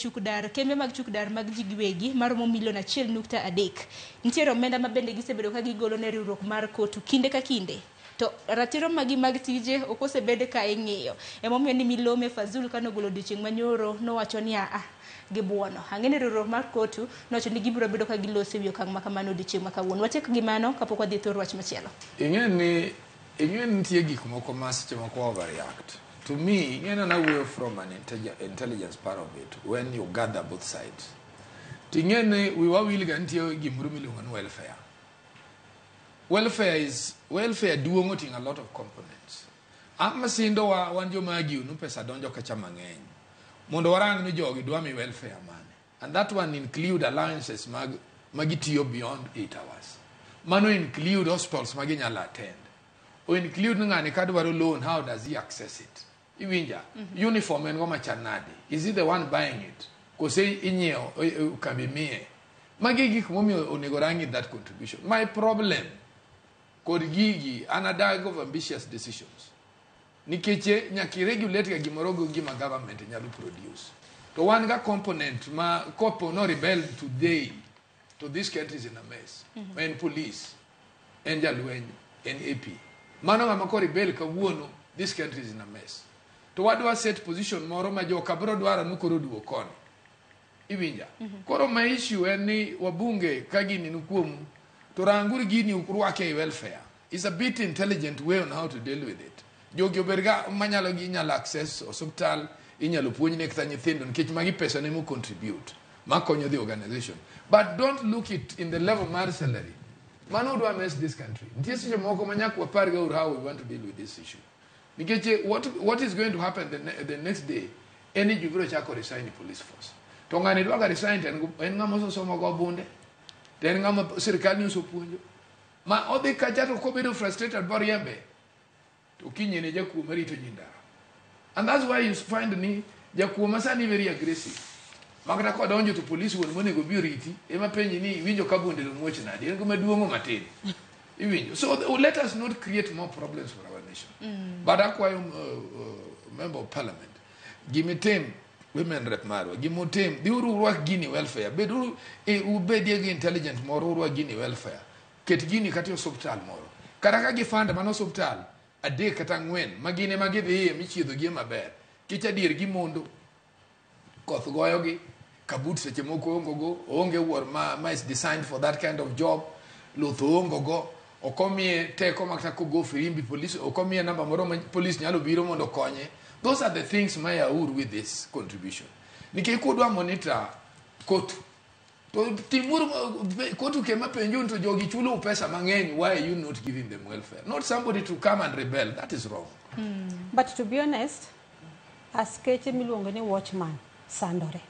Chuk dar, kembe mag chuk dar mag ji giwegi maromo milion 1.3. Nitiere omenda ma bende gisebedo ka gigolo ne riwruok mar COTU kinde ka kinde. To ratiro magi mag tije ok osebed ka ing'iyo. Emomiyo ni Milome Fazul kane ogolo odiochieng' manyoro nowacho ni aa gibuono. Ang'e ni riwruok mar COTU nowacho ni gibiro bedo ka giloso e wi okang' ma kamano odiochieng' ma kawuono. Watiek gi mano kapok wadhi e thor wach machielo. Ing'e ni ing'e ni nitie gik moko ma seche moko overreact. To me, ing'e ni an awuoyo from an intelligence part of it when you gather both sides. To ing'e ni wiwa wil ga nitie gimoro miluongo ni welfare. Welfare is welfare duong' oting'o a lot of components. Amasindo wa wan joma argue ni pesa donjo kacha mang'eny. Mondo warang ni jogi dwa mi welfare mane. And that one include allowances mag magitiyo beyond 8 hours. Mano include hospitals ma ginyalo attend. O include ni ng'ani kadwaro loan, how does he access it? Iwinja? Uniform en go machal nade? Is he the one buying it? Kose inyiewo kambi miye? Magi gik momiyo onego rangi that contribution. My problem kod gigi an adag of ambitious decisions. Nikech nyaka i-regulate ga gimoro go gima government nyalo produce. To wan ga component ma kopo no rebel today to this country is in a mess. En police, en jalweny, en AP. Mano ng'ama ko rebel kawuono, this country is in a mess. To wadwa set position moro ma joka biro dwaro ni koro duog koni. Iwinja? Koro ma issue en ni wabunge ka gini ni kuomu to ranguru gini urwake e welfare. It's a bit intelligent way on how to deal with it. Jogi obed ga manyalo gi inyalo access osuptal, inyalo puonjne kata nyithindo nikech magi pesa ne mo contribute makonyo the organization. But don't look it in the level mar salary. Mano udwa mess this country. Nitie seche moko ma nyaka wapar ga uru how we want to deal with this issue. Nikech what is going to happen the next day en ni ji biro chako resign e police force. To ng'ani dwa ga resign to en ng'ama osesomo go bunde. To en ng'ama sirikal ni osepuonjo. Ma odhi kacha to kobedo frustrated boriembe to kinyne jakuo marito ji ndara. And that's why you find ni jakuo ma sani very aggressive. Makata kodonjo to police wuon monego bi oriti ema penji ni iwinjo ka bunde no muoch nade en gima duong'o matin. Iwinjo. So let us not create more problems for our nation. But akwayo member of parliament gimitim women rep marwa gimotim dhiuru urwak gini welfare beduru ubedie gi intelligent moro urwak gini welfare ket gini kata e osuptal moro kata ka gifund mana osuptal adek kata ang'wen ma gin ema gidhiye michiedhogie maber kech adier gimondo koth goyogi kabut seche moko onge go oonge wuor ma is designed for that kind of job luth oonge go ok omiye teko ma kata kogo firimbi police ok omiye namba moro ma police nyalo biro mondo okonye. Those are the things ma yaur with this contribution nikech kudwa monitor COTU to timuru COTU kema penju to jogi chulo pesa mang'eny, why are you not giving them welfare? Not somebody to come and rebel. That is wrong. But to be honest, askeche miluongo ni watchman sandore.